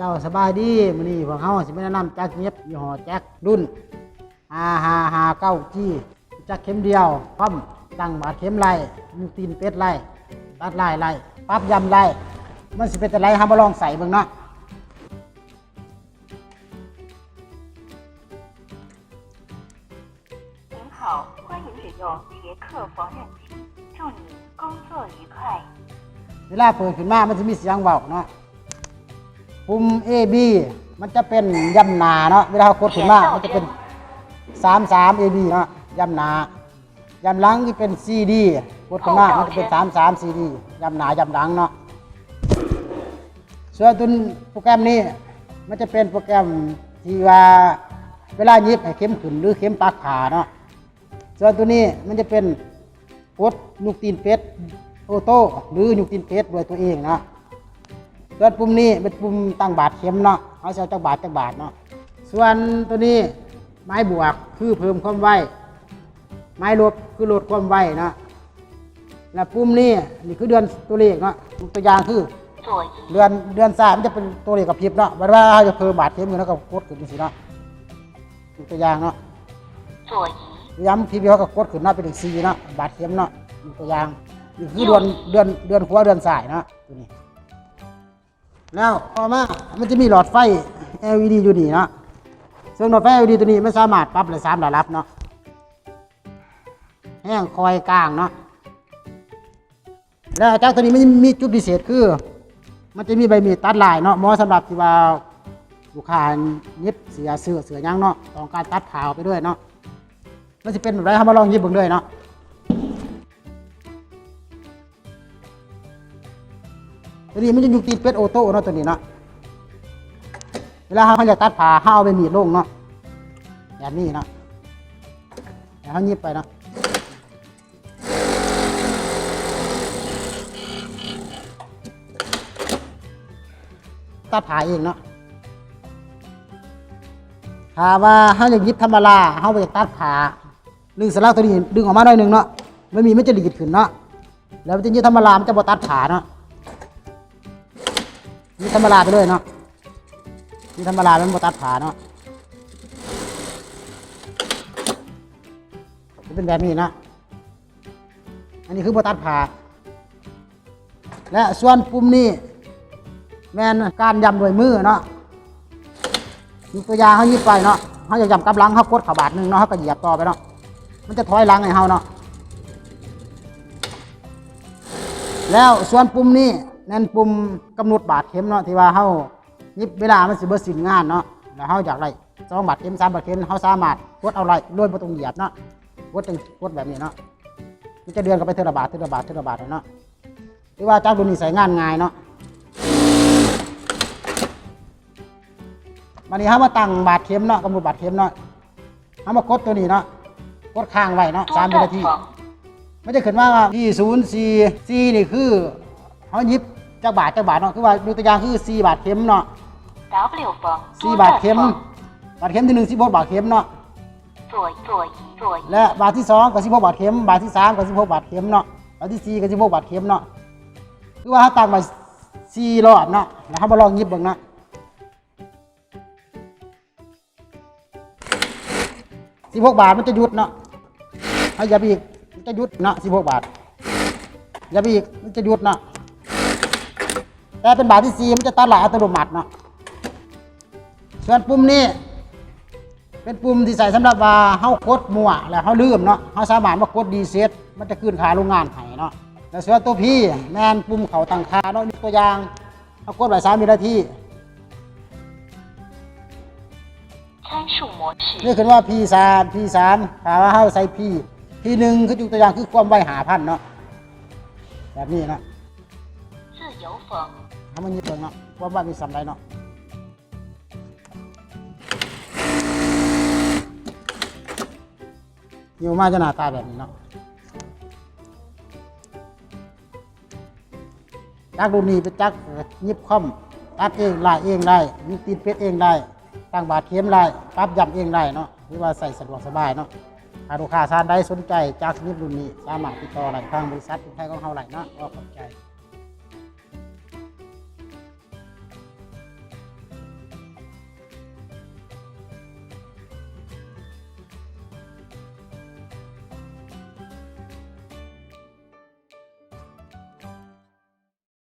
ເຈົ້າສະບາຍດີ, ມື້ນີ້ພວກເຮົາຊິມາແນະນຳຈັກຫຍິບຍີ່ຫໍ້ແຈັກລຸ້ນຫ້າຫ້າຫ້າເກົ້າຈີ ຈັກເຂັມດຽວ, ພ້ອມຕັ້ງບາດເຂັມໄດ້, ຍົກຕີນເປັດໄດ້, ຕັດລາຍໄດ້, ປັບຍ່ຳໄດ້. ມັນຊິເປັນຈັ່ງໃດ ເຮົາມາລອງໃຊ້ເບິ່ງເນາະ. 您好，欢迎使用捷克缝纫机，祝您工作愉快。 ເວລາເປີດຂຶ້ນມາ ມັນຈະມີສຽງເວົ້າເນາະ. ປຸ່ມ A B ມັນຈະເປັນຢ້ຳໜ້າເນາະ, ເວລາເຮົາກົດຂຶ້ນມາ ມັນຈະເປັນສາມສາມ A B ເນາະ, ຢ້ຳໜ້າ. ຢ້ຳຫຼັງຈະເປັນ C D ກົດຂຶ້ນມາ ມັນຈະເປັນສາມສາມ C D ຢ້ຳໜ້າຢ້ຳຫຼັງເນາະ. ສ່ວນຕົວໂປຣແກຣມນີ້ ມັນຈະເປັນໂປຣແກຣມທີ່ວ່າ ເວລາຫຍິບໃຫ້ເຂັມຂຶ້ນ ຫຼື ເຂັມປັກຜ້າເນາະ. ສ່ວນຕົວນີ້ມັນຈະເປັນກົດຍົກຕີນເປັດໂອໂຕ້ ຫຼື ຍົກຕີນເປັດດ້ວຍຕົວເອງເນາະ. ສ່ວນປຸ່ມນີ້ເປັນປຸ່ມຕັ້ງບາດເຂັມເນາະ, ເຮົາຊິເອົາຈັກບາດ ຈັກບາດເນາະ. ສ່ວນຕົວນີ້ ໝາຍບວກ ຄືເພີ່ມຄວາມໄວ, ໝາຍລົບ ຄືລົດຄວາມໄວເນາະ. ແລະ ປຸ່ມນີ້ ນີ້ຄືເດືອນຕົວເລກເນາະ, ຕົວຢ່າງຄືເດືອນ ເດືອນຊ້າຍ ມັນຈະເປັນຕົວເລກກະພິບເນາະ. ບັດວ່າເຮົາຈະເພີ່ມບາດເຂັມຂຶ້ນ ເຮົາກໍກົດຂຶ້ນຈັ່ງຊີ້ເນາະ. ຍົກຕົວຢ່າງເນາະ, ພະຍາຍາມທີ່ເຮົາກໍກົດຂຶ້ນເນາະ ເປັນເລກສີ່ເນາະ, ບາດເຂັມເນາະ. ຍົກຕົວຢ່າງ ນີ້ຄືເດືອນ ເດືອນ ເດືອນຂວາ ເດືອນຊ້າຍເນາະ ຕົວນີ້. ແລ້ວຕໍ່ມາມັນຈະມີຫຼອດໄຟ LED ຢູ່ນີ້ເນາະ, ເຊິ່ງຫຼອດໄຟ LED ຕົວນີ້ມັນສາມາດປັບໄດ້ສາມລະດັບເນາະ, ແຮງ ຄ່ອຍ ກາງເນາະ. ແລ້ວຈັກຕົວນີ້ມັນມີຈຸດພິເສດຄື ມັນຈະມີໃບມີດຕັດລາຍເນາະ, ເໝາະສຳລັບທີ່ວ່າລູກຄ້າເຫຢັບເສື້ອ ເສື້ອ ເສື້ອຫຍັງເນາະ, ຕ້ອງການຕັດຜ້າອອກໄປເລີຍເນາະ. ມັນຊິເປັນແບບໃດ ເຮົາມາລອງຫຍິບເບິ່ງເລີຍເນາະ. ຕົວນີ້ມັນຈະຢູ່ຕິດເປັດໂອໂຕ້ເນາະ ຕົວນີ້ເນາະ. ເວລາເຮົາ ເຮົາຢາກຕັດຜ້າ ເຮົາເອົາໃບມີດລົງເນາະ ແບບນີ້ເນາະ, ແລ້ວເຮົາຫຍິບໄປເນາະ. ຕັດຜ້າເອງເນາະ. ຖ້າວ່າເຮົາຢາກຫຍິບທຳມະດາ ເຮົາບໍ່ຢາກຕັດຜ້າ ດຶງສະຫຼັກຕົວນີ້ດຶງອອກມາໜ້ອຍໜຶ່ງເນາະ, ໃບມີດມັນຈະດີດຂຶ້ນເນາະ. ແລ້ວມັນຈະຫຍິບທຳມະດາ ມັນຈະບໍ່ຕັດຜ້າເນາະ, ຫຍິບທຳມະດາໄປເລີຍເນາະ, ຫຍິບທຳມະດາ ມັນບໍ່ຕັດຜ້າເນາະ. ຈະເປັນແບບນີ້ເນາະ, ອັນນີ້ຄືບໍ່ຕັດຜ້າ. ແລະ ສ່ວນປຸ່ມນີ້ແມ່ນການຢ້ຳດ້ວຍມືເນາະ. ຍົກຕົວຢ່າງ ເຮົາຫຍິບໄປເນາະ, ເຮົາຢາກຢ້ຳກັບຫຼັງ ເຮົາກົດເຂົ້າບາດໜຶ່ງເນາະ, ເຮົາກໍຢຽບຕໍ່ໄປເນາະ, ມັນຈະຖອຍຫຼັງໃຫ້ເຮົາເນາະ. ແລ້ວສ່ວນປຸ່ມນີ້ແມ່ນປຸ່ມກຳນົດບາດເຂັມເນາະ, ທີ່ວ່າເຮົາຫຍິບເວລາມັນຊິເບິດສິ້ນງານເນາະ, ແລ້ວເຮົາຢາກໄດ້ສອງບາດເຂັມ ສາມບາດເຂັມ ເຮົາສາມາດກົດເອົາໄດ້ໂດຍບໍ່ຕ້ອງຢຽບເນາະ, ກົດຈັ່ງ ກົດແບບນີ້ເນາະ, ມັນຈະເດືອນເຂົ້າໄປເທື່ອລະບາດ ເທື່ອລະບາດ ເທື່ອລະບາດເນາະ. ຖືວ່າຈັກລຸ້ນນີ້ໃຊ້ງານງ່າຍເນາະ. ບາດນີ້ເຮົາມາຕັ້ງບາດເຂັມເນາະ, ກຳນົດບາດເຂັມເນາະ, ເຮົາມາກົດຕົວນີ້ເນາະ, ກົດຄ້າງໄວ້ເນາະ ສາມວິນາທີ. ມັນຈະຂຶ້ນມາວ່າ P ສູນສີ່ ສີ່ນີ້ຄືເຮົາຫຍິບຈັກບາດ ຈັກບາດເນາະ, ຄືວ່າຍົກຕົວຢ່າງຄືສີ່ບາດເຂັມເນາະ, ສີ່ບາດເຂັມ, ບາດເຂັມທີໜຶ່ງ ສິບຫົກບາດເຂັມເນາະ, ແລະ ບາດທີສອງກໍສິບຫົກບາດເຂັມ, ບາດທີສາມກໍສິບຫົກບາດເຂັມເນາະ, ບາດທີສີ່ກໍສິບຫົກບາດເຂັມເນາະ. ຄືວ່າເຮົາຕັ້ງໄວ້ສີ່ລອບເນາະ, ແລ້ວເຮົາມາລອງຫຍິບເບິ່ງເນາະ. ສິບຫົກບາດມັນຈະຢຸດເນາະ, ເຮົາຫຍັບອີກ ມັນຈະຢຸດເນາະ, ສິບຫົກບາດ ຫຍັບອີກ ມັນຈະຢຸດເນາະ. ແຕ່ເປັນບາດທີສີ່ ມັນຈະຕັດລາຍອັດຕະໂນມັດເນາະ. ສ່ວນປຸ່ມນີ້ ເປັນປຸ່ມທີ່ໃຊ້ສຳລັບວ່າເຮົາກົດມົ້ວແລ້ວເຮົາລືມເນາະ, ເຮົາສາມາດມາກົດຣີເຊັດ ມັນຈະຄືນຄ່າໂຮງງານໃຫ້ເນາະ. ແລ້ວສ່ວນຕົວ P ແມ່ນປຸ່ມເຂົ້າຕັ້ງຄ່າເນາະ, ຍົກຕົວຢ່າງ ເຮົາກົດໄວ້ສາມວິນາທີ ນີ້ຂຶ້ນວ່າ P ສາມ P ສາມ ຖ້າວ່າເຮົາໃສ່ P P ໜຶ່ງ ຄືຍົກຕົວຢ່າງຄືຄວາມໄວຫ້າພັນເນາະ, ແບບນີ້ເນາະ. ເຮົາມາຫຍິບເບິ່ງເນາະ ຄວາມໄວມີສ່ຳໃດເນາະ. ຫຍິບມາຈະໜ້າຕາແບບນີ້ເນາະ. ຈັກລຸ້ນນີ້ເປັນຈັກຫຍິບຄອມ ຕັດເອງ ລາຍເອງໄດ້, ຫຍິບຕີນເປັດເອງໄດ້, ຕັ້ງບາດເຂັມໄດ້, ປັບຢ້ຳເອງໄດ້ເນາະ, ຫຼືວ່າໃຊ້ສະດວກສະບາຍເນາະ. ຖ້າລູກຄ້າທ່ານໃດສົນໃຈຈັກຫຍິບລຸ້ນນີ້ ສາມາດຕິດຕໍ່ໄດ້ທາງບໍລິສັດເປັນໄທຂອງເຮົາໄດ້ເນາະ. ຂໍຂອບໃຈ.